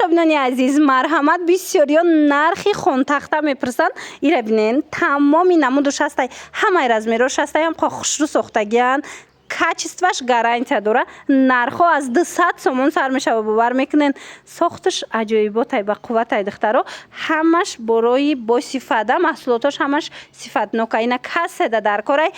Тамошобинони азиз, марҳамат, бисёриён нархи хонтахта мепурсанд. Ира бинен, тамоми намудуш ҳастай, ҳамаи размерош ҳастай, ҳам хушрӯ сохтагианд, качестваш гарантия дора. Нархҳо аз 200 сомон сар мешава. Бовар мекунен, сохташ аҷоиботай, ба қувватай, духтаро. Ҳамаш борои босифата, маҳсулотош ҳамаш сифатнока. Ина каседа дар корай,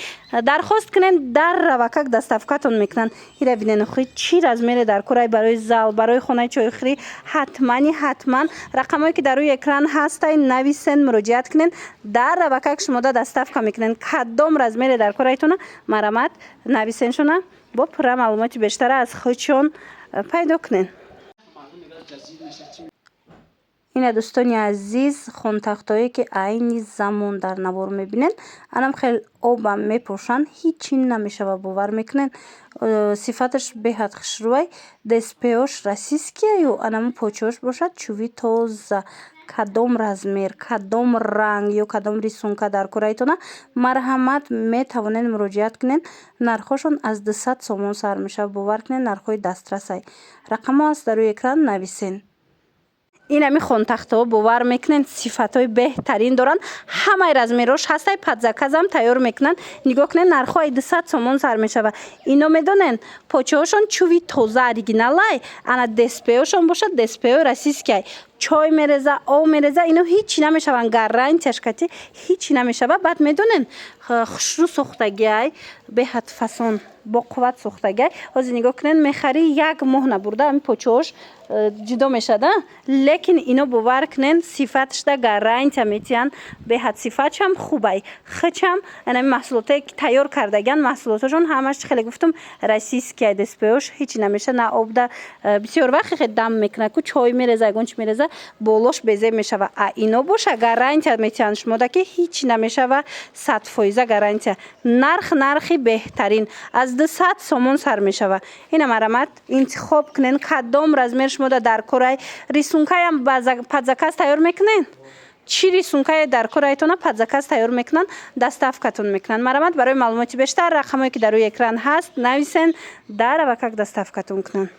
дархост кунен, дар равакак доставкатон мекунанд. Ира бинен, охи, чӣ размере дар корай, барои зал, барои хонаи чойхӯрӣ. Ҳатмани ҳатман рақамҳое, ки дар рӯи экран ҳастай, нависен, муроҷиат кунен, дар равакак шумода доставка мекунен. Кадом размере дар корайтона, марҳамат, нависеншона, бо пурра маълумоти бештара аз худшон пайдо кунен. Ина, дӯстони азиз, хонтахтое, ки айни замон дар навор мебинед, анам хел обам мепошанд, ҳичи намешава. Бовар мекунед, сифаташ беҳад хушрӯай. ДСПош российскияю, анаму почаош бошад чӯби тоза. Кадом размер, кадом ранг ё кадом рисунка дар корайтона, марҳамат, метавонед муроҷиат кунед. Нархҳошон аз 200 сомон сар мешавад. Бовар кунед, нархҳои дастрасай. Рақамҳо аст дар рӯи экран, нависен. Ин ҳами хонтахтаҳо, бовар мекунед, сифатҳои беҳтарин доранд, ҳамаи размерош ҳастай, под заказам тайёр мекунанд. Нигоҳ кунед, нархҳои 200 сомон сар мешавад. Ино медонед, почаҳошон чӯби тоза, оригиналай, ана ДСПшон бошад, ДСП российскиай. Чой мереза, об мереза, ино ҳичи намешаванд, гарантияш кати ҳичи намешавад. Баъд медонед, хушрӯ сохтагиай, беҳад фасон, боқувват сохтагиай. Ҳозир нигоҳ кунед, мехарӣ, як моҳ набурда ҳамин почаҳош ҷудо мешавад. Лекин ино, бовар кунед, сифаташда гарантия метиҳанд, беҳад сифатшам хубай. Хичам анами маҳсулотое, ки тайёр кардагианд, маҳсулоташон ҳамаш, хеле гуфтум, российския. ДСПош ҳичи намешавад, на обда бисёр вақт хе дам мекунад ку, чой мереза, ягон чи мереза, болош безеб мешава. А ино боша, гарантия метиҳанд шумода, ки ҳичи намешава, 100%-а гарантия. Нарх, нархи беҳтарин, аз 200 сомон сар мешава. Ина, марҳамат, интихоб кунед, кадом размер шумода дар корай. Рисункаям под заказ тайёр мекунед, чӣ рисункае дар корайтона, под заказ тайёр мекунанд, доставкатон мекунанд. Марҳамат, барои маълумоти бештар рақамҳое, ки дар рӯи экран ҳаст, нависен, дар равакак доставкатон кунанд.